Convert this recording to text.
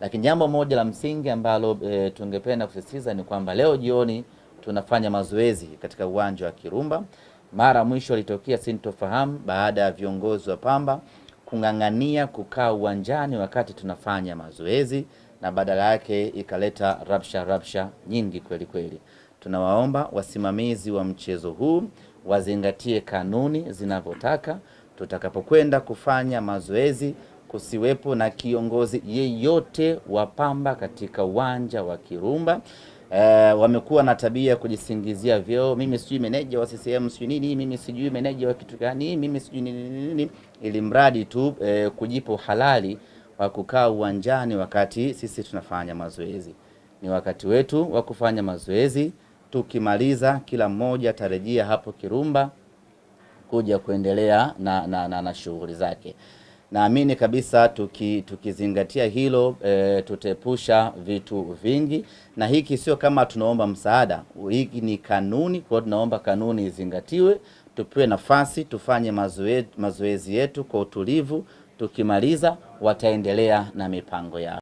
Lakini jambo moja la msingi ambalo tungependa kusisitiza ni kwamba leo jioni tunafanya mazoezi katika uwanja wa Kirumba. Mara mwisho litokea sintofahamu baada ya viongozi wa Pamba kung'ang'ania kukaa uwanjani wakati tunafanya mazoezi, na badala yake ikaleta rabsha nyingi kweli kweli. Tunawaomba wasimamizi wa mchezo huu wazingatie kanuni zinavyotaka. Tutakapokwenda kufanya mazoezi kusiwepo na kiongozi yeyote wa Pamba katika uwanja wa Kirumba. Wamekuwa na tabia kujisingizia vyeo, mimi sijui meneja wa CCM sijui nini, mimi sijui meneja wa kitu gani, mimi sijui nini nini, ili mradi tu kujipa halali wa kukaa uwanjani wakati sisi tunafanya mazoezi. Ni wakati wetu wa kufanya mazoezi. Tukimaliza kila mmoja atarejea hapo Kirumba kuja kuendelea na shughuli zake. Naamini kabisa tukizingatia hilo tutepusha vitu vingi, na hiki sio kama tunaomba msaada, hiki ni kanuni. Kwa hiyo tunaomba kanuni izingatiwe, tupewe nafasi tufanye mazoezi yetu kwa utulivu. Tukimaliza wataendelea na mipango yao.